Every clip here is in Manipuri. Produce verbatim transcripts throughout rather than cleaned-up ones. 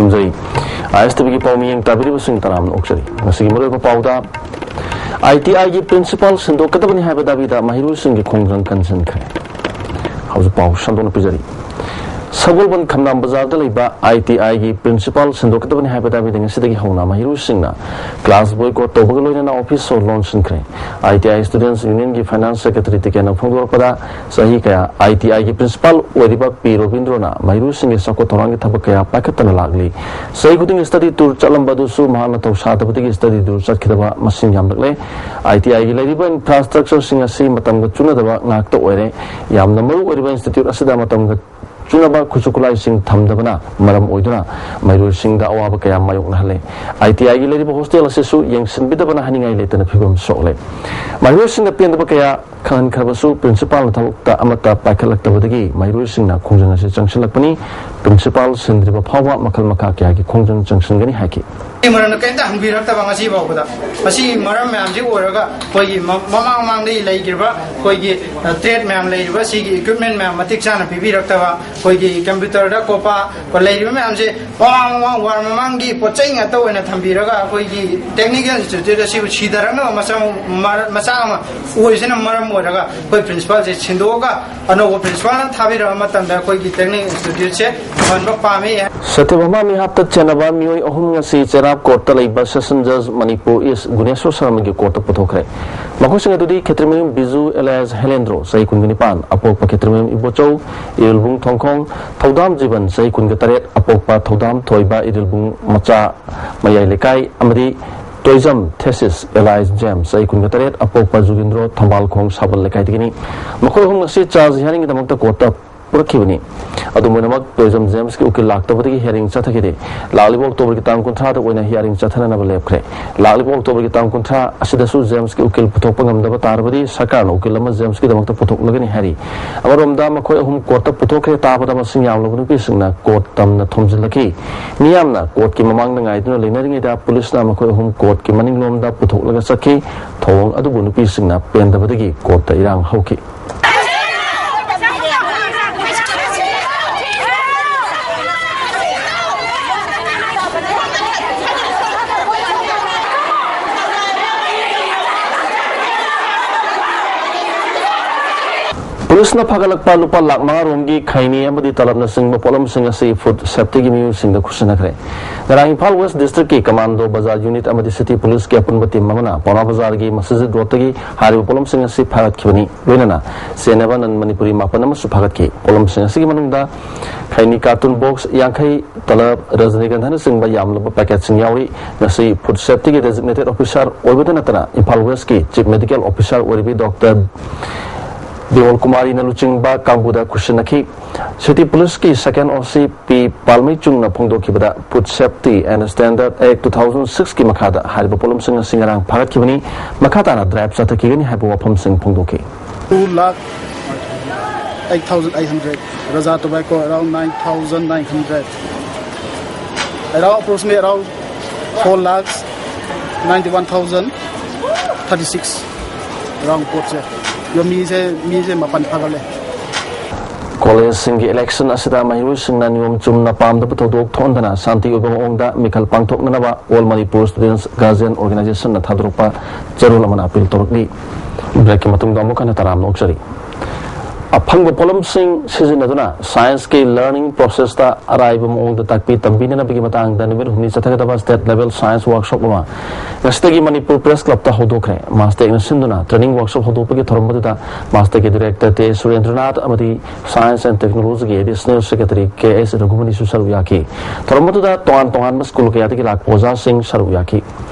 ꯈꯨꯔꯨꯝꯖꯔꯤ꯫ ꯑꯥꯏ ꯑꯦꯁ ꯇꯤ ꯚꯤꯒꯤ ꯄꯥꯎ ꯃꯤꯠꯌꯦꯡ ꯇꯥꯕꯤꯔꯤꯕꯁꯤꯡ ꯇꯔꯥꯝꯅ ꯑꯣꯛꯆꯔꯤ꯫ ꯉꯁꯤꯒꯤ ꯃꯔꯨꯑꯣꯏꯕ ꯄꯥꯎꯗ, ꯑꯥꯏ ꯇꯤ ꯑꯥꯏꯒꯤ ꯄ꯭ꯔꯤꯟꯁꯤꯄꯥꯜ ꯁꯤꯟꯗꯣꯛꯀꯗꯕꯅꯤ ꯍꯥꯏꯕ ꯗꯥꯕꯤꯗ ꯃꯍꯩꯔꯣꯏꯁꯤꯡꯒꯤ ꯈꯣꯡꯖꯪ ꯀꯟꯁꯤꯟꯈ꯭ꯔꯦ꯫ ꯍꯧꯖꯤꯛ ꯄꯥꯎ ꯁꯟꯗꯣꯛꯅ ꯄꯤꯖꯔꯤ꯫ ꯁꯒꯣꯜꯕꯟ ꯈꯝꯅꯥꯝ ꯕꯖꯥꯔꯗ ꯂꯩꯕ ꯑꯥꯏ ꯇꯤ ꯑꯥꯏꯒꯤ ꯄ꯭ꯔꯤꯟꯁꯤꯄꯥꯜ ꯁꯤꯟꯗꯣꯛꯀꯗꯕꯅꯤ ꯍꯥꯏꯕ ꯗꯥꯕꯤꯗ ꯉꯁꯤꯗꯒꯤ ꯍꯧꯅ ꯃꯍꯩꯔꯣꯏꯁꯤꯡꯅ ꯀ꯭ꯂꯥꯁ ꯕꯣꯏꯀꯣꯠ ꯇꯧꯕꯒ ꯂꯣꯏꯅꯅ ꯑꯣꯐꯤꯁ ꯁꯣ ꯂꯣꯟꯁꯤꯟꯈ꯭ꯔꯦ꯫ ꯑꯥꯏ ꯇꯤ ꯑꯥꯏ ꯁ꯭ꯇꯨꯗꯦꯟꯠꯁ ꯌꯨꯅꯤꯌꯟꯒꯤ ꯐꯥꯏꯅꯥꯟꯁ ꯁꯦꯀ꯭ꯔꯦꯇꯔꯤ ꯇꯤꯀꯦꯟꯅ ꯐꯣꯡꯗꯣꯔꯛꯄꯗ, ꯆꯍꯤ ꯀꯌꯥ ꯑꯥꯏ ꯇꯤ ꯑꯥꯏꯒꯤ ꯄ꯭ꯔꯤꯟꯁꯤꯄꯥꯜ ꯑꯣꯏꯔꯤꯕ ꯄꯤ ꯔꯣꯕꯤꯟꯗ꯭ꯔꯣꯅ ꯃꯍꯩꯔꯣꯏꯁꯤꯡꯒꯤ ꯆꯥꯎꯈꯠ ꯊꯧꯔꯥꯡꯒꯤ ꯊꯕꯛ ꯀꯌꯥ ꯄꯥꯏꯈꯠꯇꯅ ꯂꯥꯛꯂꯤ꯫ ꯆꯍꯤ ꯈꯨꯗꯤꯡꯒꯤ ꯁ꯭ꯇꯗꯤ ꯇꯨꯔ ꯆꯠꯂꯝꯕ ꯑꯗꯨꯁꯨ ꯃꯍꯥꯛꯅ ꯊꯧꯁꯥꯗꯕꯗꯒꯤ ꯁ꯭ꯇꯗꯤ ꯇꯨꯔ ꯆꯠꯈꯤꯗꯕ ꯃꯁꯤꯡ ꯌꯥꯝꯂꯛꯂꯦ꯫ ꯑꯥꯏ ꯇꯤ ꯑꯥꯏꯒꯤ ꯂꯩꯔꯤꯕ ꯏꯟꯐ꯭ꯔꯥꯁ꯭ꯇ꯭ꯔꯛꯆꯔꯁꯤꯡ ꯑꯁꯤ ꯃꯇꯝꯒ ꯆꯨꯅꯗꯕ ꯉꯥꯛꯇ ꯑꯣꯏꯔꯦ꯫ ꯌꯥꯝꯅ ꯃꯔꯨ ꯑꯣꯏꯔꯤꯕ ꯏꯟꯁꯇꯤꯇ꯭ꯌꯨꯠ ꯑꯁꯤꯗ ꯃꯇꯝꯒ ꯆꯨꯅꯕ ꯈꯨꯠꯁꯨ ꯈꯨꯠꯂꯥꯏꯁꯤꯡ ꯊꯝꯗꯕꯅ ꯃꯔꯝ ꯑꯣꯏꯗꯨꯅ ꯃꯍꯩꯔꯣꯏꯁꯤꯡꯗ ꯑꯋꯥꯕ ꯀꯌꯥ ꯃꯥꯌꯣꯛꯅꯍꯜꯂꯦ꯫ ꯑꯥꯏ ꯇꯤ ꯑꯥꯏꯒꯤ ꯂꯩꯔꯤꯕ ꯍꯣꯁꯇꯦꯜ ꯑꯁꯤꯁꯨ ꯌꯦꯡꯁꯤꯟꯕꯤꯗꯕꯅ ꯍꯥꯏꯅꯤꯡꯉꯥꯏ ꯂꯩꯇꯅ ꯐꯤꯕꯝ ꯁꯣꯛꯂꯦ꯫ ꯃꯍꯩꯔꯣꯏꯁꯤꯡꯅ ꯄꯦꯟꯗꯕ ꯀꯌꯥ ꯈꯪꯍꯟꯈ꯭ꯔꯕꯁꯨ ꯄ꯭ꯔꯤꯟꯁꯤꯄꯥꯜꯅ ꯊꯕꯛꯇ ꯑꯃꯠꯇ ꯄꯥꯏꯈꯠꯂꯛꯇꯕꯗꯒꯤ ꯃꯍꯩꯔꯣꯏꯁꯤꯡꯅ ꯈꯣꯡꯖꯪ ꯑꯁꯤ ꯆꯪꯁꯤꯜꯂꯛꯄꯅꯤ꯫ ꯄ꯭ꯔꯤꯟꯁꯤꯄꯥꯜ ꯁꯤꯟꯗ꯭ꯔꯤꯕ ꯐꯥꯎꯕ ꯃꯈꯜ ꯃꯈꯥ ꯀꯌꯥꯒꯤ ꯈꯣꯡꯖꯪ ꯆꯪꯁꯤꯟꯒꯅꯤ ꯍꯥꯏꯈꯤ꯫ ꯑꯩ ꯃꯔꯝꯗ ꯀꯔꯤꯝꯇ ꯍꯪꯕꯤꯔꯛꯇꯕ ꯉꯁꯤ ꯐꯥꯎꯕꯗ꯫ ꯑꯁꯤꯒꯤ ꯃꯔꯝ ꯃꯌꯥꯝꯁꯤ ꯑꯣꯏꯔꯒ ꯑꯩꯈꯣꯏꯒꯤ ꯃ-, ꯃꯃꯥꯡ ꯃꯃꯥꯡꯗꯒꯤ ꯂꯩꯈ꯭ꯔꯤꯕ ꯑꯩꯈꯣꯏꯒꯤ, ꯑ, ꯇ꯭ꯔꯦꯠ ꯃꯌꯥꯝ ꯂꯩꯔꯤꯕ, ꯁꯤꯒꯤ ꯏꯀ꯭ꯋꯤꯞꯃꯦꯟ ꯃꯌꯥꯝ ꯃꯇꯤꯛ ꯆꯥꯅ ꯄꯤꯕꯤꯔꯛꯇꯕ, ꯑꯩꯈꯣꯏꯒꯤ ꯀꯝꯄ꯭ꯌꯨꯇꯔꯗ ꯀꯣꯄꯥ ꯂꯩꯔꯤꯕ ꯃꯌꯥꯝꯁꯦ ꯃꯃꯥꯡ ꯃꯃꯥꯡ ꯋꯥꯔ ꯃꯃꯥꯡꯒꯤ ꯄꯣꯠ ꯆꯩ ꯉꯥꯛꯇ ꯑꯣꯏꯅ ꯊꯝꯕꯤꯔꯒ ꯑꯩꯈꯣꯏꯒꯤ ꯇꯦꯛꯅꯤꯀꯦꯜ ꯏꯟꯁꯇꯤꯇ꯭ꯌꯨꯠ ꯑꯁꯤꯕꯨ ꯁꯤꯊꯔꯛꯅꯕ ꯃꯆꯥꯛ ꯑꯃ, ꯃꯔ-, ꯃꯆꯥꯛ ꯑꯃ ꯑꯣꯏꯕꯁꯤꯅ ꯃꯔꯝ ꯑꯣꯏꯔꯒ ꯑꯩꯈꯣꯏ ꯄ꯭ꯔꯤꯟꯁꯤꯄꯥꯜꯁꯦ ꯁꯤꯟꯗꯣꯛꯑꯒ ꯑꯅꯧꯕ ꯄ꯭ꯔꯤꯟꯁꯤꯄꯥꯜꯅ ꯊꯥꯕꯤꯔꯛꯄ ꯃꯇꯝꯗ ꯑꯩꯈꯣꯏꯒꯤ ꯇꯦꯛꯅꯤꯀꯦꯜ ꯏꯟꯁꯇꯤꯇ꯭ꯌꯨꯠꯁꯦ ꯐꯍꯟꯕ ꯄꯥꯝꯃꯤ꯫ ꯁꯇ꯭ꯌꯚꯥꯃꯥ ꯃꯤꯍꯥꯠꯇ ꯆꯦꯟꯅꯕ ꯃꯤꯑꯣꯏ ꯑꯍꯨꯝ ꯉꯁꯤ ꯆꯩꯔꯥꯕ ꯀꯣꯔꯠꯇ ꯂꯩꯕ ꯁꯦꯁꯟ ꯖꯖ ꯃꯅꯤꯄꯨꯔ ꯏꯁ ꯒꯨꯅꯦꯁꯣꯔ ꯁꯔꯃꯒꯤ ꯀꯣꯔꯠꯇ ꯄꯨꯊꯣꯛꯈ꯭ꯔꯦ꯫ ꯃꯈꯣꯏꯁꯤꯡ ꯑꯗꯨꯗꯤ ꯈꯦꯇ꯭ꯔꯤꯃꯌꯨꯝ ꯕꯤꯖꯨ ꯑꯦꯂꯥꯌꯥꯁ ꯍꯦꯂꯦꯟꯗ꯭ꯔꯣ, ꯆꯍꯤ ꯀꯨꯟꯒ ꯅꯤꯄꯥꯟ, ꯑꯄꯣꯛꯄ ꯈꯦꯇ꯭ꯔꯤꯃꯌꯨꯝ ꯏꯕꯣꯆꯧ, ꯏꯔꯤꯜꯕꯨꯡ ꯊꯣꯡꯈꯣꯡ, ꯊꯧꯗꯥꯝ ꯖꯤꯕꯟ, ꯆꯍꯤ ꯀꯨꯟꯒ ꯇꯔꯦꯠ, ꯑꯄꯣꯛꯄ ꯊꯧꯗꯥꯝ ꯊꯣꯏꯕ, ꯏꯔꯤꯜꯕꯨꯡ ꯃꯆꯥ ꯃꯌꯥꯏ ꯂꯩꯀꯥꯏ, ꯑꯃꯗꯤ ꯇꯣꯏꯖꯝ ꯊꯦꯁꯤꯁ ꯑꯦꯂꯥꯏꯁ ꯖꯦꯝꯁ, ꯆꯍꯤ ꯀꯨꯟꯒ ꯇꯔꯦꯠ, ꯑꯄꯣꯛꯄ ꯖꯨꯒꯤꯟꯗ꯭ꯔꯣ, ꯊꯝꯕꯥꯜꯈꯣꯡ ꯁꯥꯕꯜ ꯂꯩꯀꯥꯏꯗꯒꯤꯅꯤ꯫ ꯃꯈꯣꯏ ꯑꯍꯨꯝ ꯉꯁꯤ ꯆꯥꯔꯖ ꯍꯤꯌꯥꯔꯤꯡꯒꯤꯗꯃꯛꯇ ꯀꯣꯔꯠꯇ ꯄꯨꯔꯛꯈꯤꯕꯅꯤ꯫ ꯑꯗꯨꯝ ꯑꯣꯏꯅꯃꯛ, ꯇꯣꯏꯖꯝ ꯖꯦꯝꯁꯀꯤ ꯎꯀꯤꯜ ꯂꯥꯛꯇꯕꯗꯒꯤ ꯍꯤꯌꯥꯔꯤꯡ ꯆꯠꯊꯈꯤꯗꯦ꯫ ꯂꯥꯛꯂꯤꯕ ꯑꯣꯛꯇꯣꯕꯔꯒꯤ ꯇꯥꯡ ꯀꯨꯟꯊ꯭ꯔꯥꯗ ꯑꯣꯏꯅ ꯍꯤꯌꯥꯔꯤꯡ ꯆꯠꯊꯅꯅꯕ ꯂꯦꯞꯈ꯭ꯔꯦ꯫ ꯂꯥꯛꯂꯤꯕ ꯑꯣꯛꯇꯣꯕꯔꯒꯤ ꯇꯥꯡ ꯀꯨꯟꯊ꯭ꯔꯥ ꯑꯁꯤꯗꯁꯨ ꯖꯦꯝꯁꯀꯤ ꯎꯀꯤꯜ ꯄꯨꯊꯣꯛꯄ ꯉꯝꯗꯕ ꯇꯥꯔꯕꯗꯤ ꯁꯔꯀꯥꯔꯅ ꯎꯀꯤꯜ ꯑꯃ ꯖꯦꯝꯁꯀꯤꯗꯃꯛꯇ ꯄꯨꯊꯣꯛꯂꯒꯅꯤ ꯍꯥꯏꯔꯤ꯫ ꯑꯃꯔꯣꯝꯗ, ꯃꯈꯣꯏ ꯑꯍꯨꯝ ꯀꯣꯔꯠꯇ ꯄꯨꯊꯣꯛꯈ꯭ꯔꯦ ꯇꯥꯕꯗ ꯃꯁꯤꯡ ꯌꯥꯝꯂꯕ ꯅꯨꯄꯤꯁꯤꯡꯅ ꯀꯣꯔꯠ ꯇꯝꯅ ꯊꯣꯝꯖꯤꯜꯂꯛꯈꯤ꯫ ꯃꯤꯌꯥꯝꯅ ꯀꯣꯔꯠꯀꯤ ꯃꯃꯥꯡꯗ ꯉꯥꯏꯗꯨꯅ ꯂꯩꯅꯔꯤꯉꯩꯗ ꯄꯨꯂꯤꯁꯅ ꯃꯈꯣꯏ ꯑꯍꯨꯝ ꯀꯣꯔꯠꯀꯤ ꯃꯅꯤꯡꯂꯣꯝꯗ ꯄꯨꯊꯣꯛꯂꯒ ꯆꯠꯈꯤ꯫ ꯊꯧꯑꯣꯡ ꯑꯗꯨꯕꯨ ꯅꯨꯄꯤꯁꯤꯡꯅ ꯄꯦꯟꯗꯕꯗꯒꯤ ꯀꯣꯔꯠꯇ ꯏꯔꯥꯡ ꯍꯧꯈꯤ꯫ ꯄꯨꯂꯤꯁꯅ ꯐꯥꯒꯠꯂꯛꯄ ꯂꯨꯄꯥ ꯂꯥꯈ ꯃꯉꯥ ꯔꯣꯝꯒꯤ ꯈꯩꯅꯤ ꯑꯃꯗꯤ ꯇꯂꯕꯅꯆꯤꯡꯕ ꯄꯣꯠꯂꯝꯁꯤꯡ ꯑꯁꯤ ꯐꯨꯗ ꯁꯦꯐꯇꯤꯒꯤ ꯃꯤꯑꯣꯏꯁꯤꯡꯗ ꯈꯨꯠꯁꯤꯟꯅꯈ꯭ꯔꯦ꯫ ꯉꯔꯥꯡ ꯏꯝꯐꯥꯜ ꯋꯦꯁ ꯗꯤꯁꯇ꯭ꯔꯤꯛꯀꯤ ꯀꯃꯥꯟꯗꯣ ꯕꯖꯥꯔ ꯌꯨꯅꯤꯠ ꯑꯃꯗꯤ ꯁꯤꯇꯤ ꯄꯨꯂꯤꯁꯀꯤ ꯑꯄꯨꯟꯕ ꯇꯤꯝ ꯑꯃꯅ ꯄꯥꯎꯅꯥ ꯕꯖꯥꯔꯒꯤ ꯃꯁꯖꯤꯗ ꯔꯣꯗꯇꯒꯤ ꯍꯥꯏꯔꯤꯕ ꯄꯣꯠꯂꯝꯁꯤꯡ ꯑꯁꯤ ꯐꯥꯒꯠꯈꯤꯕꯅꯤ꯫ ꯂꯣꯏꯅꯅ ꯆꯦꯟꯅꯕ ꯅꯟ ꯃꯅꯤꯄꯨꯔꯤ ꯃꯥꯄꯟ ꯑꯃꯁꯨ ꯐꯥꯒꯠꯈꯤ꯫ ꯄꯣꯠꯂꯝꯁꯤꯡ ꯑꯁꯤꯒꯤ ꯃꯅꯨꯡꯗ ꯈꯩꯅꯤ ꯀꯥꯔꯇꯨꯟ ꯕꯣꯛꯁ ꯌꯥꯡꯈꯩ, ꯇꯂꯕ, ꯔꯖꯅꯤꯒꯟꯙꯅꯆꯤꯡꯕ ꯌꯥꯝꯂꯕ ꯄꯦꯀꯦꯠꯁꯤꯡ ꯌꯥꯎꯔꯤ꯫ ꯉꯁꯤ ꯐꯨꯗ ꯁꯦꯐꯇꯤꯒꯤ ꯗꯦꯖꯤꯒꯅꯦꯇꯦꯗ ꯑꯣꯐꯤꯁꯥꯔ ꯑꯣꯏꯕꯇ ꯅꯠꯇꯅ ꯏꯝꯐꯥꯜ ꯋꯦꯁꯀꯤ ꯆꯤꯐ ꯃꯦꯗꯤꯀꯦꯜ ꯑꯣꯐꯤꯁꯥꯔ ꯑꯣꯏꯔꯤꯕꯤ ꯗꯣꯛꯇꯔ ꯗꯤꯋꯣꯜ ꯀꯨꯃꯥꯔꯤꯅ ꯂꯨꯆꯤꯡꯕ ꯀꯥꯡꯕꯨꯗ ꯈꯨꯠꯁꯤꯟꯅꯈꯤ꯫ ꯁꯤꯇꯤ ꯄꯨꯂꯤꯁꯀꯤ ꯁꯦꯀꯦꯟ ꯑꯣ ꯁꯤ ꯄꯤ ꯄꯥꯜꯃꯩꯆꯨꯡꯅ ꯐꯣꯡꯗꯣꯛꯈꯤꯕꯗ, food safety and standard act two thousand ꯁꯤꯛꯁꯀꯤ ꯃꯈꯥꯗ ꯍꯥꯏꯔꯤꯕ ꯄꯣꯠꯂꯝꯁꯤꯡ ꯑꯁꯤ ꯉꯔꯥꯡ ꯐꯥꯒꯠꯈꯤꯕꯅꯤ꯫ ꯃꯈꯥ ꯇꯥꯅ ꯗ꯭ꯔꯥꯏꯚ ꯆꯠꯊꯈꯤꯒꯅꯤ ꯍꯥꯏꯕ ꯋꯥꯐꯝꯁꯤꯡ ꯐꯣꯡꯗꯣꯛꯈꯤ꯫ Two lakh eight thousand eight hundred. Raza tobacco around nine thousand nine hundred. Around approximately around four lakhs ninety one thousand thirty six. Around ꯄꯣꯠꯁꯦ ꯌꯣ ꯃꯤꯁꯦ ꯃꯤꯁꯦ ꯃꯥꯄꯟ ꯐꯥꯒꯠꯂꯦ꯫ ꯀꯣꯂꯦꯖꯁꯤꯡꯒꯤ ꯏꯂꯦꯛꯁꯟ ꯑꯁꯤꯗ ꯃꯍꯩꯔꯣꯏꯁꯤꯡꯅ ꯅꯤꯌꯣꯝ ꯆꯨꯝꯅ ꯄꯥꯝꯗꯕ ꯊꯧꯗꯣꯛ ꯊꯣꯛꯍꯟꯗꯅ ꯁꯥꯟꯇꯤ ꯑꯣꯏꯕ ꯃꯑꯣꯡꯗ ꯃꯤꯈꯜ ꯄꯥꯡꯊꯣꯛꯅꯅꯕ All Manipur Students Guardian Organization ꯅ ꯊꯥꯗꯣꯔꯛꯄ ꯆꯦꯔꯣꯜ ꯑꯃꯅ ꯑꯄꯤꯜ ꯇꯧꯔꯛꯂꯤ꯫ ꯕ꯭ꯔꯦꯛꯀꯤ ꯃꯇꯨꯡꯗ ꯑꯃꯨꯛ ꯍꯟꯅ ꯇꯔꯥꯝꯅ ꯑꯣꯛꯆꯔꯤ꯫ ꯑꯐꯪꯕ ꯄꯣꯠꯂꯝꯁꯤꯡ ꯁꯤꯖꯤꯟꯅꯗꯨꯅ ꯁꯥꯏꯟꯁꯀꯤ ꯂꯔꯅꯤꯡ ꯄ꯭ꯔꯣꯁꯦꯁꯇ ꯑꯔꯥꯏꯕ ꯃꯑꯣꯡꯗ ꯇꯥꯛꯄꯤ ꯇꯝꯕꯤꯅꯅꯕꯒꯤ ꯃꯇꯥꯡꯗ ꯅꯨꯃꯤꯠ ꯍꯨꯝꯅꯤ ꯆꯠꯊꯒꯗꯕ ꯁ꯭ꯇꯦꯠ ꯂꯦꯚꯦꯜ ꯁꯥꯏꯟꯁ ꯋꯥꯔꯛꯁꯣꯞ ꯑꯃ ꯉꯁꯤꯗꯒꯤ ꯃꯅꯤꯄꯨꯔ ꯄ꯭ꯔꯦꯁ ꯀ꯭ꯂꯕꯇ ꯍꯧꯗꯣꯛꯈ꯭ꯔꯦ꯫ ꯃꯥꯁꯇꯦꯛꯅ ꯁꯤꯟꯗꯨꯅ ꯇ꯭ꯔꯦꯅꯤꯡ ꯋꯥꯔꯛꯁꯣꯞ ꯍꯧꯗꯣꯛꯄꯒꯤ ꯊꯧꯔꯝ ꯑꯗꯨꯗ ꯃꯥꯁꯇꯦꯛꯀꯤ ꯗꯤꯔꯦꯛꯇꯔ ꯇꯦ ꯁꯨꯔꯦꯟꯗ꯭ꯔꯅꯥꯊ ꯑꯃꯗꯤ ꯁꯥꯏꯟꯁ ꯑꯦꯟ ꯇꯦꯛꯅꯣꯂꯣꯖꯤꯒꯤ ꯑꯦꯗꯤꯁꯅꯦꯜ ꯁꯦꯀ꯭ꯔꯦꯇꯔꯤ ꯀꯦ ꯑꯦꯁ ꯔꯘꯨꯃꯅꯤꯁꯨ ꯁꯔꯨꯛ ꯌꯥꯈꯤ꯫ ꯊꯧꯔꯝ ꯑꯗꯨꯗ ꯇꯣꯉꯥꯟ ꯇꯣꯉꯥꯟꯕ ꯁ꯭ꯀꯨꯜ ꯀꯌꯥꯗꯒꯤ ꯂꯥꯛꯄ ꯑꯣꯖꯥꯁꯤꯡ ꯁꯔꯨꯛ ꯌꯥꯈꯤ꯫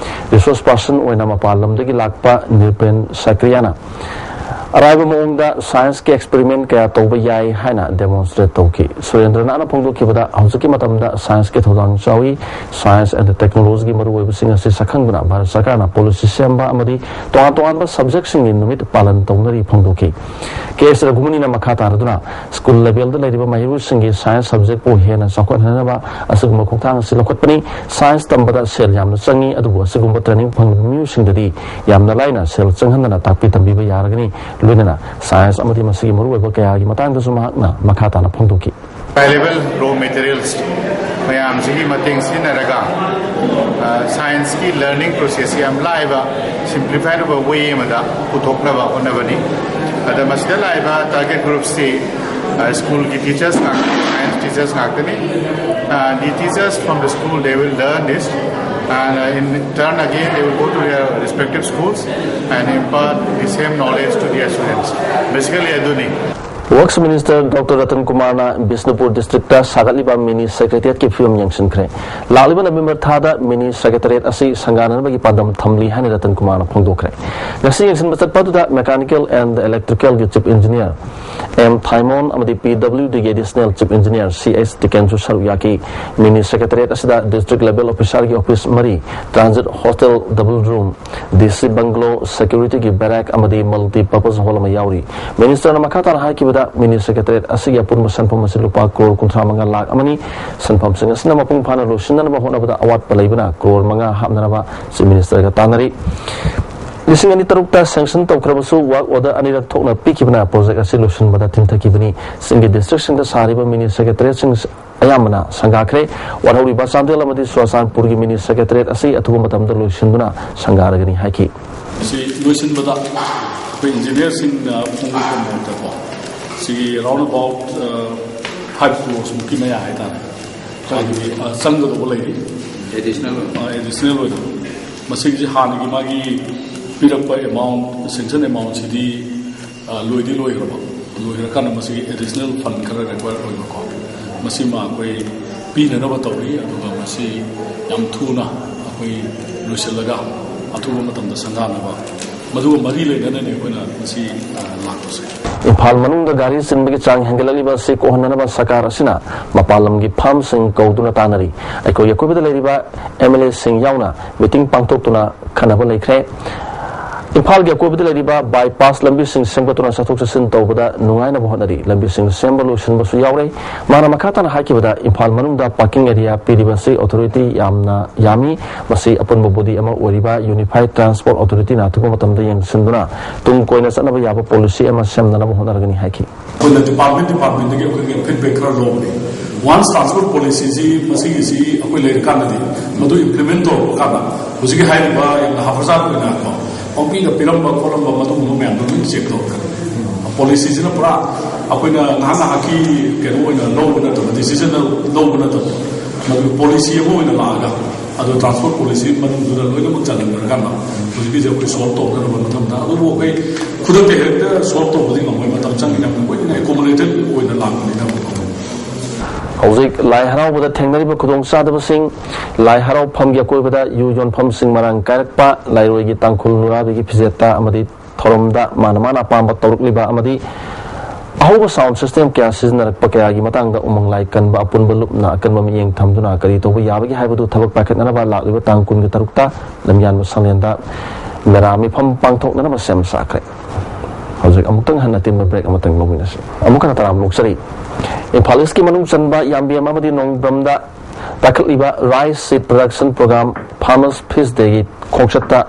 ꯔꯤꯁꯣꯔꯁ ꯄꯥꯔꯁꯟ ꯑꯣꯏꯅ ꯃꯄꯥꯟ ꯂꯝꯗꯒꯤ ꯂꯥꯛꯄ ꯅꯤꯔꯄꯦꯟ ꯁꯥꯀ꯭ꯔꯤꯌꯥꯅ ꯑꯔꯥꯏꯕ ꯃꯑꯣꯡꯗ ꯁꯥꯏꯟꯁꯀꯤ ꯑꯦꯛꯁꯄꯦꯔꯤꯃꯦꯟ ꯀꯌꯥ ꯇꯧꯕ ꯌꯥꯏ ꯍꯥꯏꯅ ꯗꯦꯃꯣꯟꯁꯇ꯭ꯔꯦꯠ ꯇꯧꯈꯤ꯫ ꯁꯨꯔꯦꯟꯗ꯭ꯔꯅꯥꯊꯅ ꯐꯣꯡꯗꯣꯛꯈꯤꯕꯗ, ꯍꯧꯖꯤꯛꯀꯤ ꯃꯇꯝꯗ ꯁꯥꯏꯟꯁꯀꯤ ꯊꯧꯗꯥꯡ ꯆꯥꯎꯏ꯫ ꯁꯥꯏꯟꯁ ꯑꯦꯟ ꯇꯦꯛꯅꯣꯂꯣꯖꯤꯒꯤ ꯃꯔꯨꯑꯣꯏꯕꯁꯤꯡ ꯑꯁꯤ ꯁꯛꯈꯪꯗꯨꯅ ꯚꯥꯔꯠ ꯁꯔꯀꯥꯔꯅ ꯄꯣꯂꯤꯁꯤ ꯁꯦꯝꯕ ꯑꯃꯗꯤ ꯇꯣꯉꯥꯟ ꯇꯣꯉꯥꯟꯕ ꯁꯕꯖꯦꯛꯁꯤꯡꯒꯤ ꯅꯨꯃꯤꯠ ꯄꯥꯂꯟ ꯇꯧꯅꯔꯤ ꯐꯣꯡꯗꯣꯛꯈꯤ꯫ ꯀꯦ ꯑꯦꯁ ꯔꯘꯨꯃꯅꯤꯅ ꯃꯈꯥ ꯇꯥꯔꯗꯨꯅ, ꯁ꯭ꯀꯨꯜ ꯂꯦꯚꯦꯜꯗ ꯂꯩꯔꯤꯕ ꯃꯍꯩꯔꯣꯏꯁꯤꯡꯒꯤ ꯁꯥꯏꯟꯁ ꯁꯕꯖꯦꯛꯄꯨ ꯍꯦꯟꯅ ꯆꯥꯎꯈꯠꯍꯟꯅꯕ ꯑꯁꯤꯒꯨꯝꯕ ꯈꯣꯡꯊꯥꯡ ꯑꯁꯤ ꯂꯧꯈꯠꯄꯅꯤ꯫ ꯁꯥꯏꯟꯁ ꯇꯝꯕꯗ ꯁꯦꯜ ꯌꯥꯝꯅ ꯆꯪꯏ, ꯑꯗꯨꯕꯨ ꯑꯁꯤꯒꯨꯝꯕ ꯇ꯭ꯔꯦꯅꯤꯡ ꯐꯪꯂꯕ ꯃꯤꯑꯣꯏꯁꯤꯡꯗꯗꯤ ꯌꯥꯝꯅ ꯂꯥꯏꯅ ꯁꯦꯜ ꯆꯪꯍꯟꯗꯅ ꯇꯥꯛꯄꯤ ꯇꯝꯕꯤꯕ ꯌꯥꯔꯒꯅꯤ꯫ ꯂꯣꯏꯅꯅ ꯁꯥꯏꯟꯁ ꯑꯃꯗꯤ ꯃꯁꯤꯒꯤ ꯃꯔꯨꯑꯣꯏꯕ ꯀꯌꯥꯒꯤ ꯃꯇꯥꯡꯗꯁꯨ ꯃꯍꯥꯛꯅ ꯃꯈꯥ ꯇꯥꯅ ꯐꯣꯡꯗꯣꯛꯈꯤ꯫ ꯑꯦꯚꯥꯏꯂꯦꯕꯜ ꯔꯣ ꯃꯦꯇꯔꯤꯌꯦꯜꯁ ꯃꯌꯥꯝꯁꯤꯒꯤ ꯃꯇꯦꯡ ꯁꯤꯖꯤꯟꯅꯔꯒ ꯁꯥꯏꯟꯁꯀꯤ ꯂꯔꯅꯤꯡ ꯄ꯭ꯔꯣꯁꯦꯁꯁꯤ ꯌꯥꯝ ꯂꯥꯏꯕ, ꯁꯤꯝꯄ꯭ꯂꯤꯐꯥꯏꯠ ꯑꯣꯏꯕ ꯋꯦ ꯑꯃꯗ ꯄꯨꯊꯣꯛꯅꯕ ꯍꯣꯠꯅꯕꯅꯤ꯫ ꯑꯗ ꯃꯁꯤꯗ ꯂꯥꯛꯏꯕ target groups ꯁꯤ ꯁ꯭ꯀꯨꯜꯒꯤ ꯇꯤꯆꯔꯁ ꯉꯥꯛꯇꯅꯤ, ꯁꯥꯏꯟꯁ ꯇꯤꯆꯔꯁ ꯉꯥꯛꯇꯅꯤ꯫ The teachers from the school, they will learn this, and in turn again they will go to their respective schools and impart the same knowledge to their students. Basically ꯑꯗꯨꯅꯤ꯫ Works Minister Doctor Ratan Kumar ꯅ ꯕꯤꯁꯅꯨꯄꯨꯔ ꯗꯤꯁꯇ꯭ꯔꯤꯛꯇ ꯁꯥꯒꯠꯂꯤꯕ ꯃꯤꯅꯤ ꯁꯦꯀ꯭ꯔꯦꯇꯔꯤꯌꯦꯠꯀꯤ ꯐꯤꯕꯝ ꯌꯦꯡꯁꯤꯟꯈ꯭ꯔꯦ꯫ ꯂꯥꯛꯂꯤꯕ ꯅꯕꯦꯝꯕꯔ ꯊꯥꯗ ꯃꯤꯅꯤ ꯁꯦꯀ꯭ꯔꯦꯇꯔꯤꯌꯦꯠ ꯑꯁꯤ ꯁꯪꯒꯥꯅꯅꯕꯒꯤ ꯄꯥꯟꯗꯝ ꯊꯝꯂꯤ ꯍꯥꯏꯅ ꯔꯇꯟ ꯀꯨꯃꯥꯔꯅ ꯐꯣꯡꯗꯣꯛꯈ꯭ꯔꯦ꯫ ꯉꯁꯤ ꯌꯦꯡꯁꯤꯟꯕ ꯆꯠꯄ ꯑꯗꯨꯗ ꯃꯦꯀꯥꯅꯤꯀꯦꯜ ꯑꯦꯟ ꯏꯂꯦꯛꯇ꯭ꯔꯤꯀꯦꯜꯒꯤ ꯆꯤꯐ ꯏꯟꯖꯤꯅꯤꯌꯔ ꯑꯦꯝ ꯊꯥꯏꯃꯣꯟ ꯑꯃꯗꯤ ꯄꯤ ꯗꯕ꯭ꯂꯤꯌꯨ ꯗꯤꯒꯤ additional chief engineer C H ꯇꯤꯀꯦꯟꯁꯨ ꯁꯔꯨꯛ ꯌꯥꯈꯤ꯫ ꯃꯤꯅꯤ ꯁꯦꯀ꯭ꯔꯦꯇꯔꯤꯌꯦꯠ ꯑꯁꯤꯗ ꯗꯤꯁꯇ꯭ꯔꯤꯛ ꯂꯦꯚꯦꯜ ꯑꯣꯐꯤꯁꯥꯔꯒꯤ ꯑꯣꯐꯤꯁ ꯃꯔꯤ, transit hostel double room, D C bungalow, ꯁꯦꯀ꯭ꯌꯨꯔꯤꯇꯤꯒꯤ ꯕꯦꯔꯦꯛ ꯑꯃꯗꯤ ꯃꯜꯇꯤ ꯄꯔꯄꯁ ꯍꯣꯜ ꯑꯃ ꯌꯥꯎꯔꯤ꯫ ꯃꯤꯅꯤꯁꯇꯔꯅ ꯃꯈꯥ ꯇꯥꯅ ꯍꯥꯏꯈꯤꯕꯗ, ꯃꯤꯅꯤ ꯁꯦꯀ꯭ꯔꯦꯇꯔꯤꯌꯦꯠ ꯑꯁꯤꯒꯤ ꯑꯄꯨꯟꯕ ꯁꯦꯟꯐꯝ ꯑꯁꯤ ꯂꯨꯄꯥ ꯀ꯭ꯔꯣꯔ ꯀꯨꯟꯊ꯭ꯔꯥ ꯃꯉꯥ ꯂꯥꯈ ꯑꯃꯅꯤ꯫ ꯁꯦꯟꯐꯝꯁꯤꯡ ꯑꯁꯤꯅ ꯃꯄꯨꯡ ꯐꯥꯅ ꯂꯣꯏꯁꯤꯟꯅꯅꯕ ꯍꯣꯠꯅꯕꯗ ꯑꯋꯥꯠꯄ ꯂꯩꯕꯅ ꯀ꯭ꯔꯣꯔ ꯃꯉꯥ ꯍꯥꯞꯅꯅꯕ ꯆꯤꯐ ꯃꯤꯅꯤꯁꯇꯔꯒ ꯇꯥꯟꯅꯔꯤ꯫ ꯂꯤꯁꯤꯡ ꯑꯅꯤ ꯇꯔꯨꯛꯇ ꯁꯦꯡꯁꯟ ꯇꯧꯈ꯭ꯔꯕꯁꯨ ꯋꯥꯔꯛ ꯑꯣꯔꯗꯔ ꯑꯅꯤꯔꯛ ꯊꯣꯛꯅ ꯄꯤꯈꯤꯕꯅ ꯄ꯭ꯔꯣꯖꯦꯛ ꯑꯁꯤ ꯂꯣꯏꯁꯤꯟꯕꯗ ꯊꯤꯟꯊꯈꯤꯕꯅꯤ꯫ ꯆꯤꯡꯒꯤ ꯗꯤꯁꯇ꯭ꯔꯤꯛꯁꯤꯡꯗ ꯁꯥꯔꯤꯕ ꯃꯤꯅꯤ ꯁꯦꯀ꯭ꯔꯦꯇꯔꯤꯌꯦꯠꯁꯤꯡ ꯑꯌꯥꯝꯕꯅ ꯁꯪꯒꯥꯈ꯭ꯔꯦ꯫ ꯋꯥꯠꯍꯧꯔꯤꯕ ꯆꯥꯟꯗꯦꯜ ꯑꯃꯗꯤ ꯆꯨꯔꯆꯥꯟꯄꯨꯔꯒꯤ ꯃꯤꯅꯤ ꯁꯦꯀ꯭ꯔꯦꯇꯔꯤꯌꯦꯠ ꯑꯁꯤ ꯑꯊꯨꯕ ꯃꯇꯝꯗ ꯂꯣꯏꯁꯤꯟꯗꯨꯅ ꯁꯪꯒꯥꯔꯒꯅꯤ ꯍꯥꯏꯈꯤ꯫ ꯁꯤ ꯂꯣꯏꯁꯤꯟꯕꯗ ꯑꯩꯈꯣꯏ ꯏꯟꯖꯤꯅꯤꯌꯔꯁꯤꯡꯅ ꯐꯣꯡꯗꯣꯛꯄ ꯃꯑꯣꯡꯗꯀꯣ, ꯁꯤꯒꯤ round about five crores ꯃꯨꯛꯀꯤ ꯃꯌꯥ ꯍꯥꯏꯇꯥꯔꯦ꯫ ꯍꯥꯏꯗꯤ, ꯑ, ꯆꯪꯒꯗꯧꯕ ꯂꯩꯔꯤ꯫ ꯑꯦꯗꯤꯁꯅꯦꯜ ꯑꯣꯏꯅ꯫ ꯑ, ꯑꯦꯗꯤꯁꯅꯦꯜ ꯑꯣꯏꯅ꯫ ꯃꯁꯤꯒꯤꯁꯤ ꯍꯥꯟꯅꯒꯤ ꯃꯥꯒꯤ ꯄꯤꯔꯛꯄ ꯑꯦꯃꯥꯎꯟ, ꯁꯦꯡꯁꯟ ꯑꯦꯃꯥꯎꯟꯁꯤꯗꯤ, ꯑ, ꯂꯣꯏꯗꯤ ꯂꯣꯏꯈ꯭ꯔꯕ꯫ ꯂꯣꯏꯈ꯭ꯔꯀꯥꯟꯗ ꯃꯁꯤꯒꯤ ꯑꯦꯗꯤꯁꯅꯦꯜ ꯐꯟ ꯈꯔ ꯔꯤꯀ꯭ꯋꯥꯌꯔ ꯑꯣꯏꯕꯀꯣ, ꯃꯁꯤꯃ ꯑꯩꯈꯣꯏ ꯄꯤꯅꯅꯕ ꯇꯧꯔꯤ꯫ ꯑꯗꯨꯒ ꯃꯁꯤ ꯌꯥꯝ ꯊꯨꯅ ꯑꯩꯈꯣꯏ ꯂꯣꯏꯁꯤꯜꯂꯒ ꯑꯊꯨꯕ ꯃꯇꯝꯗ ꯁꯪꯒꯥꯅꯕ, ꯃꯗꯨꯒ ꯃꯔꯤ ꯂꯩꯅꯅꯅꯤ ꯑꯩꯈꯣꯏꯅ ꯉꯁꯤ, ꯑ, ꯂꯥꯛꯄꯁꯦ꯫ ꯏꯝꯐꯥꯜ ꯃꯅꯨꯡꯗ ꯒꯥꯔꯤ ꯆꯤꯟꯕꯒꯤ ꯆꯥꯡ ꯍꯦꯟꯒꯠꯂꯛꯂꯤꯕ ꯑꯁꯤ ꯀꯣꯛꯍꯟꯅꯅꯕ ꯁꯔꯀꯥꯔ ꯑꯁꯤꯅ ꯃꯄꯥꯟ ꯂꯝꯒꯤ ꯐꯥꯔꯝꯁꯤꯡ ꯀꯧꯗꯨꯅ ꯇꯥꯟꯅꯔꯤ꯫ ꯑꯩꯈꯣꯏꯒꯤ ꯑꯀꯣꯏꯕꯗ ꯂꯩꯔꯤꯕ ꯑꯦꯝ ꯑꯦꯜ ꯑꯦꯁꯤꯡ ꯌꯥꯎꯅ ꯃꯤꯇꯤꯡ ꯄꯥꯡꯊꯣꯛꯇꯨꯅ ꯈꯟꯅꯕ ꯂꯩꯈ꯭ꯔꯦ꯫ ꯏꯝꯐꯥꯜꯒꯤ ꯑꯀꯣꯏꯕꯗ ꯂꯩꯔꯤꯕ ꯕꯥꯏꯄꯥꯁ ꯂꯝꯕꯤꯁꯤꯡ ꯁꯦꯝꯒꯠꯇꯨꯅ ꯆꯠꯊꯣꯛ ꯆꯠꯁꯤꯟ ꯇꯧꯕꯗ ꯅꯨꯡꯉꯥꯏꯅꯕ ꯍꯣꯠꯅꯔꯤ꯫ ꯂꯝꯕꯤꯁꯤꯡ ꯁꯦꯝꯕ ꯂꯣꯏꯁꯤꯟꯕꯁꯨ ꯌꯥꯎꯔꯦ꯫ ꯃꯥꯅ ꯃꯈꯥ ꯇꯥꯅ ꯍꯥꯏꯈꯤꯕꯗ, ꯏꯝꯐꯥꯜ ꯃꯅꯨꯡꯗ ꯄꯥꯔꯀꯤꯡ ꯑꯦꯔꯤꯌꯥ ꯄꯤꯔꯤꯕ ꯑꯁꯤ ꯑꯣꯊꯣꯔꯤꯇꯤ ꯌꯥꯝꯅ ꯌꯥꯝꯃꯤ꯫ ꯃꯁꯤ ꯑꯄꯨꯟꯕ ꯕꯣꯗꯤ ꯑꯃ ꯑꯣꯏꯔꯤꯕ ꯌꯨꯅꯤꯐꯥꯏꯗ ꯇ꯭ꯔꯥꯟꯁꯄꯣꯔꯠ ꯑꯣꯊꯣꯔꯤꯇꯤꯅ ꯑꯊꯨꯕ ꯃꯇꯝꯗ ꯌꯦꯡꯁꯤꯟꯗꯨꯅ ꯇꯨꯡ ꯀꯣꯏꯅ ꯆꯠꯅꯕ ꯌꯥꯕ ꯄꯣꯂꯤꯁꯤ ꯑꯃ ꯁꯦꯝꯅꯅꯕ ꯍꯣꯠꯅꯔꯒꯅꯤ ꯍꯥꯏꯈꯤ꯫ ꯑꯩꯈꯣꯏꯅ ꯗꯤꯄꯥꯔꯠꯃꯦꯟ ꯗꯤꯄꯥꯔꯠꯃꯦꯟꯗꯒꯤ ꯑꯩꯈꯣꯏꯒꯤ ꯐꯤꯗꯕꯦꯛ ꯈꯔ ꯂꯧꯕꯅꯦ꯫ ꯋꯥꯟꯁ ꯇ꯭ꯔꯥꯟꯁꯄꯣꯔꯠ ꯄꯣꯂꯤꯁꯤꯁꯤ ꯃꯁꯤꯒꯤꯁꯤ ꯑꯩꯈꯣꯏ ꯂꯩꯔꯀꯥꯟꯗꯗꯤ ꯃꯗꯨ ꯏꯝꯄ꯭ꯂꯤꯃꯦꯟ ꯇꯧꯔꯛꯄ ꯀꯥꯟꯗ ꯍꯧꯖꯤꯛꯀꯤ ꯍꯥꯏꯔꯤꯕ ꯌꯥꯝꯅ ꯍꯥꯐꯔꯖꯥꯟ ꯑꯣꯏꯅ ꯀꯣ ꯄꯥꯡꯄꯤꯗ ꯄꯤꯔꯝꯕ ꯈꯣꯠꯂꯝꯕ ꯃꯗꯨꯒꯨꯝꯕ ꯃꯌꯥꯝꯗꯣ ꯂꯣꯏ ꯆꯦꯛ ꯇꯧꯔꯛꯀꯅꯤ꯫ ꯄꯣꯂꯤꯁꯤꯁꯤꯅ ꯄꯨꯔꯥ ꯑꯩꯈꯣꯏꯅ ꯉꯥꯏꯍꯥꯛ ꯉꯥꯏꯍꯥꯛꯀꯤ ꯀꯩꯅꯣ ꯑꯣꯏꯅ ꯂꯧꯕ ꯅꯠꯇꯕ, ꯗꯤꯁꯤꯖꯟ ꯂꯧꯕ ꯅꯠꯇꯕ, ꯃꯗꯨ ꯄꯣꯂꯤꯁꯤ ꯑꯃ ꯑꯣꯏꯅ ꯂꯥꯛꯑꯒ, ꯑꯗꯣ ꯇ꯭ꯔꯥꯟꯁꯄꯣꯔꯠ ꯄꯣꯂꯤꯁꯤ ꯃꯅꯨꯡꯗꯨꯗ ꯂꯣꯏꯅꯃꯛ ꯆꯜꯍꯟꯈ꯭ꯔꯀꯥꯟꯗ ꯍꯧꯖꯤꯛꯀꯤꯁꯦ ꯑꯩꯈꯣꯏ ꯁꯣꯜꯕ ꯇꯧꯅꯅꯕ ꯃꯇꯝꯗ, ꯑꯗꯨꯕꯨ ꯑꯩꯈꯣꯏ ꯈꯨꯗꯛꯇ ꯍꯦꯛꯇ ꯁꯣꯜꯕ ꯇꯧꯕꯗꯤ ꯉꯝꯃꯣꯏ, ꯃꯇꯝ ꯆꯪꯉꯤꯅ ꯑꯩꯈꯣꯏꯅ ꯑꯦꯀꯣꯃꯣꯗꯦꯇꯦꯠ ꯑꯣꯏꯅ ꯂꯥꯛꯄꯅꯤꯅ꯫ ꯍꯧꯖꯤꯛ ꯂꯥꯏ ꯍꯔꯥꯎꯕꯗ ꯊꯦꯡꯅꯔꯤꯕ ꯈꯨꯗꯣꯡꯆꯥꯗꯕꯁꯤꯡ, ꯂꯥꯏ ꯍꯔꯥꯎꯐꯝꯒꯤ ꯑꯀꯣꯏꯕꯗ ꯌꯨ ꯌꯣꯟꯐꯝꯁꯤꯡ ꯃꯔꯥꯡ ꯀꯥꯏꯔꯛꯄ, ꯂꯥꯏꯔꯣꯏꯒꯤ ꯇꯥꯡꯈꯨꯜ ꯅꯨꯔꯥꯕꯤꯒꯤ ꯐꯤꯖꯦꯠꯇ ꯑꯃꯗꯤ ꯊꯧꯔꯝꯗ ꯃꯥꯅ ꯃꯥꯅ ꯑꯄꯥꯝꯕ ꯇꯧꯔꯛꯂꯤꯕ ꯑꯃꯗꯤ ꯑꯍꯧꯕ ꯁꯥꯎꯟ ꯁꯤꯁꯇꯦꯝ ꯀꯌꯥ ꯁꯤꯖꯤꯟꯅꯔꯛꯄ ꯀꯌꯥꯒꯤ ꯃꯇꯥꯡꯗ ꯎꯃꯪ ꯂꯥꯏ ꯀꯟꯕ ꯑꯄꯨꯟꯕ ꯂꯨꯞꯅ ꯑꯀꯟꯕ ꯃꯤꯠꯌꯦꯡ ꯊꯝꯗꯨꯅ ꯀꯔꯤ ꯇꯧꯕ ꯌꯥꯕꯒꯦ ꯍꯥꯏꯕꯗꯨ ꯊꯕꯛ ꯄꯥꯏꯈꯠꯅꯅꯕ ꯂꯥꯛꯂꯤꯕ ꯇꯥꯡ ꯀꯨꯟꯒ ꯇꯔꯨꯛꯇ ꯂꯝꯌꯥꯟꯕ ꯁꯪꯂꯦꯟꯗ ꯃꯦꯔꯥ ꯃꯤꯐꯝ ꯄꯥꯡꯊꯣꯛꯅꯅꯕ ꯁꯦꯝ ꯁꯥꯈ꯭ꯔꯦ꯫ ꯍꯧꯖꯤꯛ ꯑꯃꯨꯛꯇꯪ ꯍꯟꯅ ꯇꯤꯟꯕ ꯕ꯭ꯔꯦꯛ ꯑꯃꯇꯪ ꯂꯧꯃꯤꯟꯅꯁꯤ꯫ ꯑꯃꯨꯛ ꯍꯟꯅ ꯇꯔꯥꯝꯅ ꯑꯣꯛꯆꯔꯤ꯫ ꯏꯝꯐꯥꯜ ꯏꯁꯀꯤ ꯃꯅꯨꯡ ꯆꯟꯕ ꯌꯥꯝꯕꯦꯝ ꯑꯃꯗꯤ ꯅꯣꯡꯕ꯭ꯔꯝꯗ ꯄꯥꯏꯈꯠꯂꯤꯕ ꯔꯥꯏꯁ ꯁꯤꯠ ꯄ꯭ꯔꯗꯛꯁꯟ ꯄ꯭ꯔꯣꯒ꯭ꯔꯥꯝ ꯐꯥꯔꯃꯔꯁ ꯐꯤꯁ ꯗꯦꯒꯤ ꯈꯣꯡꯆꯠꯇ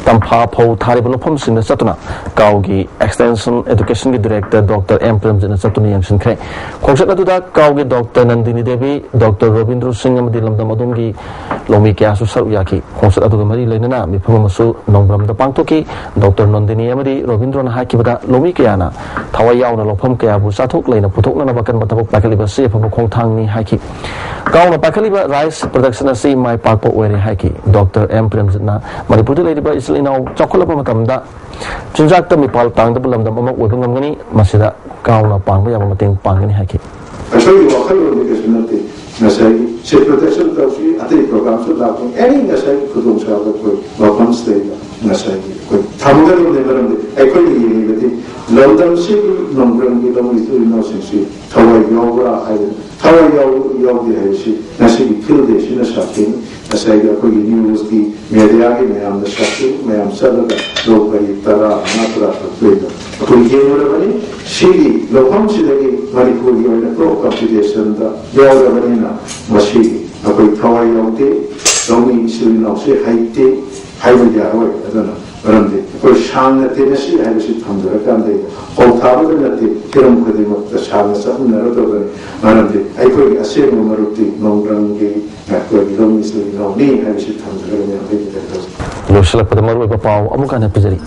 ꯇꯝꯐꯥ ꯐꯧ ꯊꯥꯔꯤꯕ ꯂꯧꯐꯝꯁꯤꯡꯗ ꯆꯠꯇꯨꯅ ꯀꯥꯎꯒꯤ ꯑꯦꯛꯁꯇꯦꯟꯁꯟ ꯑꯦꯗꯨꯀꯦꯁꯟꯒꯤ ꯗꯤꯔꯦꯛꯇꯔ ꯗꯣꯛꯇꯔ ꯑꯦꯝ ꯄ꯭ꯔꯦꯝꯖꯤꯠꯅ ꯆꯠꯇꯨꯅ ꯌꯦꯡꯁꯤꯟꯈ꯭ꯔꯦ꯫ ꯈꯣꯡꯆꯠ ꯑꯗꯨꯗ ꯀꯥꯎꯒꯤ ꯗꯣꯛꯇꯔ ꯅꯟꯗꯤꯅꯤ ꯗꯦꯕꯤ, ꯗꯣꯛꯇꯔ ꯔꯣꯕꯤꯟꯗ꯭ꯔꯣ ꯁꯤꯡ ꯑꯃꯗꯤ ꯂꯝꯗꯝ ꯑꯗꯣꯝꯒꯤ ꯂꯧꯃꯤ ꯀꯌꯥꯁꯨ ꯁꯔꯨꯛ ꯌꯥꯈꯤ꯫ ꯈꯣꯡꯆꯠ ꯑꯗꯨꯒ ꯃꯔꯤ ꯂꯩꯅꯅ ꯃꯤꯐꯝ ꯑꯃꯁꯨ ꯅꯣꯡꯕ꯭ꯔꯝꯗ ꯄꯥꯡꯊꯣꯛꯈꯤ꯫ ꯗꯣꯛꯇꯔ ꯅꯟꯗꯤꯅꯤ ꯑꯃꯗꯤ ꯔꯣꯕꯤꯟꯗ꯭ꯔꯣꯅ ꯍꯥꯏꯈꯤꯕꯗ ꯂꯧꯃꯤ ꯀꯌꯥꯅ ꯊꯋꯥꯏ ꯌꯥꯎꯅ ꯂꯧꯐꯝ ꯀꯌꯥꯕꯨ ꯆꯥꯊꯣꯛ ꯂꯩꯅ ꯄꯨꯊꯣꯛꯅꯅꯕ ꯀꯟꯕ ꯊꯕꯛ ꯄꯥꯏꯈꯠꯂꯤꯕ ꯑꯁꯤ ꯑꯐꯕ ꯈꯣꯡꯊꯥꯡꯅꯤ ꯍꯥꯏꯈꯤ꯫ ꯀꯥꯎꯅ ꯄꯥꯏꯈꯠꯂꯤꯕ ꯔꯥꯏꯁ ꯄ꯭ꯔꯗꯛꯁꯟ ꯑꯁꯤ ꯃꯥꯏ ꯄꯥꯛꯄ ꯑꯣꯏꯔꯦ ꯍꯥꯏꯈꯤ꯫ ꯗꯣꯛꯇꯔ ꯑꯦꯝ ꯄ꯭ꯔꯦꯝꯖꯤꯠꯅ ꯃꯅꯤꯄꯨꯔꯗ ꯂꯩꯔꯤꯕ ꯏꯆꯤꯜ ꯏꯅꯥꯎ ꯆꯥꯎꯈꯠꯂꯛꯄ ꯃꯇꯝꯗ ꯆꯤꯟꯖꯥꯛꯇ ꯃꯤꯄꯥꯜ ꯇꯥꯡꯗꯕ ꯂꯝꯗꯝ ꯑꯃ ꯑꯣꯏꯕ ꯉꯝꯒꯅꯤ, ꯃꯁꯤꯗ ꯀꯥꯎꯅ ꯄꯥꯡꯕ ꯌꯥꯕ ꯃꯇꯦꯡ ꯄꯥꯡꯒꯅꯤ ꯍꯥꯏꯈꯤ꯫ ꯑꯩꯈꯣꯏꯒꯤ ꯋꯥꯈꯜꯂꯣꯟꯗꯤ ꯀꯩꯁꯨ ꯅꯠꯇꯦ꯫ ꯉꯁꯥꯏꯒꯤ ꯁꯤꯠ ꯄ꯭ꯔꯣꯇꯦꯛꯁꯟ ꯇꯧꯁꯤ, ꯑꯇꯩ ꯄ꯭ꯔꯣꯒ꯭ꯔꯥꯝꯁꯨ ꯂꯥꯛꯄ, ꯑꯦꯅꯤ ꯉꯁꯥꯏꯒꯤ ꯈꯨꯗꯣꯡꯆꯥꯕ ꯑꯩꯈꯣꯏ ꯃꯐꯝꯁꯤꯗꯩꯗ ꯉꯁꯥꯏꯒꯤ ꯑꯩꯈꯣꯏ ꯊꯝꯒꯗꯕꯅꯤ꯫ ꯃꯔꯝꯗꯤ ꯑꯩꯈꯣꯏꯅ ꯌꯦꯡꯉꯤꯕꯗꯤ ꯂꯝꯗꯝꯁꯤꯒꯤ ꯅꯣꯡꯕ꯭ꯔꯝꯒꯤ ꯂꯧꯃꯤ ꯏꯆꯤꯜ ꯏꯅꯥꯎꯁꯤꯡꯁꯤ ꯊꯋꯥꯏ ꯌꯥꯎꯕ꯭ꯔꯥ ꯍꯥꯏꯕ, ꯊꯋꯥꯏ ꯌꯥꯎ-, ꯌꯥꯎꯗꯦ ꯍꯥꯏꯕꯁꯤ ꯉꯁꯤꯒꯤ ꯐꯤꯜ ꯗꯦꯁꯤꯅ ꯁꯥꯈꯤꯅꯤ꯫ ꯉꯁꯥꯏꯒꯤ ꯑꯩꯈꯣꯏꯒꯤ ꯅ꯭ꯌꯨꯁꯀꯤ ꯃꯦꯗꯤꯌꯥꯒꯤ ꯃꯌꯥꯝꯗ ꯁꯥꯈꯤ, ꯃꯌꯥꯝ ꯆꯠꯂꯒ ꯂꯧ ꯄꯔꯤ ꯇꯔꯥ ꯃꯉꯥ ꯇꯔꯥ ꯇꯔꯨꯛ ꯂꯩꯕ ꯑꯩꯈꯣꯏ ꯌꯦꯡꯂꯨꯔꯕꯅꯤ꯫ ꯁꯤꯒꯤ ꯂꯧꯐꯝꯁꯤꯗꯒꯤ ꯃꯅꯤꯄꯨꯔꯒꯤ ꯑꯣꯏꯅ ꯀ꯭ꯔꯣꯞ ꯀꯝꯄꯤꯇꯤꯁꯟꯗ ꯌꯥꯎꯔꯕꯅꯤꯅ ꯃꯁꯤꯒꯤ ꯑꯩꯈꯣꯏ ꯊꯋꯥꯏ ꯌꯥꯎꯗꯦ, ꯂꯧꯃꯤ ꯏꯆꯤꯜ ꯏꯅꯥꯎꯁꯦ ꯍꯩꯇꯦ ꯍꯥꯏꯕ ꯌꯥꯔꯣꯏ꯫ ꯑꯗꯨꯅ ꯃꯔꯝꯗꯤ ꯑꯩꯈꯣꯏ ꯁꯥꯡꯅ ꯇꯦꯅꯦꯁꯤ ꯍꯥꯏꯕꯁꯤ ꯊꯝꯖꯔꯀꯥꯟꯗ ꯐꯧ ꯊꯥꯕꯗ ꯅꯠꯇꯦ, ꯍꯤꯔꯝ ꯈꯨꯗꯤꯡꯃꯛꯇ ꯁꯥꯡꯅ ꯆꯠꯃꯤꯟꯅꯔꯗꯕꯅꯤ꯫ ꯃꯔꯝꯗꯤ ꯑꯩꯈꯣꯏꯒꯤ ꯑꯁꯦꯡꯕ ꯃꯔꯨꯞꯇꯤ ꯅꯣꯡꯗ꯭ꯔꯝꯒꯤ ꯑꯩꯈꯣꯏꯒꯤ ꯂꯧꯃꯤ ꯏꯆꯤꯜ ꯏꯅꯥꯎꯅꯤ ꯍꯥꯏꯕꯁꯤ ꯊꯝꯖꯔꯒ ꯃꯌꯥꯝ ꯑꯩꯒꯤ ꯂꯣꯏꯁꯤꯜꯂꯛꯄꯗ ꯃꯔꯨꯑꯣꯏꯕ ꯄꯥꯎ ꯑꯃꯨꯛ ꯍꯟꯅ ꯄꯤꯖꯔꯤ꯫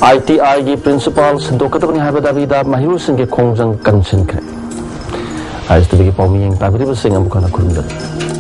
ꯑꯥꯏ ꯇꯤ ꯑꯥꯏꯒꯤ ꯄ꯭ꯔꯤꯟꯁꯤꯄꯥꯜ ꯁꯤꯟꯗꯣꯛꯀꯗꯕꯅꯤ ꯍꯥꯏꯕ ꯗꯥꯕꯤꯗ ꯃꯍꯩꯔꯣꯏꯁꯤꯡꯒꯤ ꯈꯣꯡꯖꯪ ꯀꯟꯁꯤꯟꯈ꯭ꯔꯦ꯫ ꯑꯥꯏ ꯑꯦꯁ ꯇꯤ ꯚꯤꯒꯤ ꯄꯥꯎꯃꯤ ꯌꯦꯡ ꯇꯥꯕꯤꯔꯤꯕꯁꯤꯡ ꯑꯃꯨꯛ ꯍꯟꯅ ꯈꯨꯔꯨꯝꯖꯔꯤ꯫